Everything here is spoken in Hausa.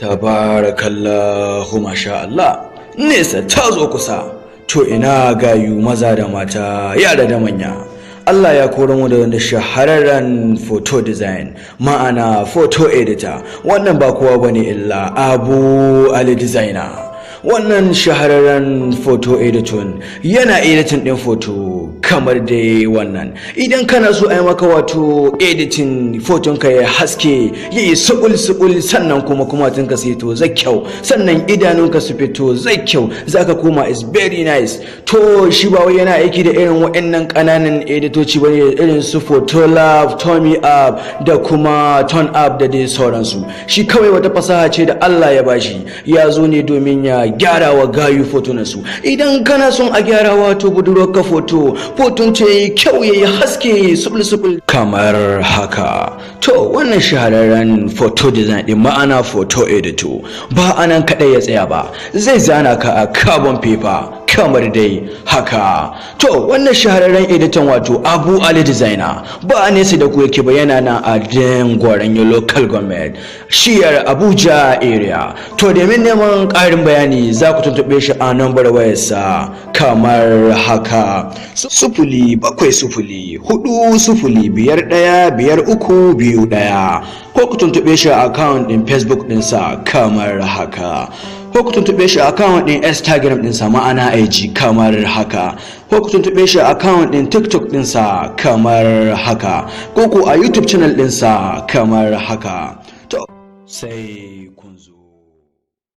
Tabarakallahu, masha Allah, nesa ta zo kusa. To ina gayu maza da mata, yara da manya. Allah ya koro mu da wanda shahararren photo design, ma'ana photo editor. Wannan ba kowa bane illa Abu Ali Designer. Wannan shahararren photo editor yana editing din photo kamar dai wannan. Idan kana so a yi maka wato editing photon ka ya haske, ya yi subul-subul, sannan kuma kumatunka su fito zai kyau, sannan idanunka su fito zai kyau, zaka koma is very nice. To shi ba wai yana aiki da irin waɗannan ƙananan editoci bane irin su Photolab, Tommy App da kuma Turn Up da dai sauransu. Shi kawai wata fasaha ce da Allah ya bashi, ya zo ne domin ya gyara wa gayu fotunansu. Idan kana son a gyara wato budurwarka photo, foton ce yayi kyau, yayi haske subul subul kamar haka, to wannan shahararren photo design din, ma'ana photo editor, ba anan kadai ya tsaya ba, zai zana ka a carbon paper kamar dai haka. To wannan shahararren editan, wato Abu Ali Designer, ba a nesa da ku yake ba, yana nan a Goronyo Local Government, shiyar Abuja area. To domin neman ƙarin bayani, za ku tuntuɓe shi a nambar wayarsa kamar haka: 07040515321, ko ku tuntuɓe shi a account ɗin Facebook ɗinsa kamar haka, ko ku tuntuɓe shi a account ɗin Instagram ɗinsa, ma'ana IG, kamar haka, ko ku tuntuɓe shi a account ɗin TikTok ɗinsa kamar haka, ko ku a YouTube channel ɗinsa kamar haka. To sai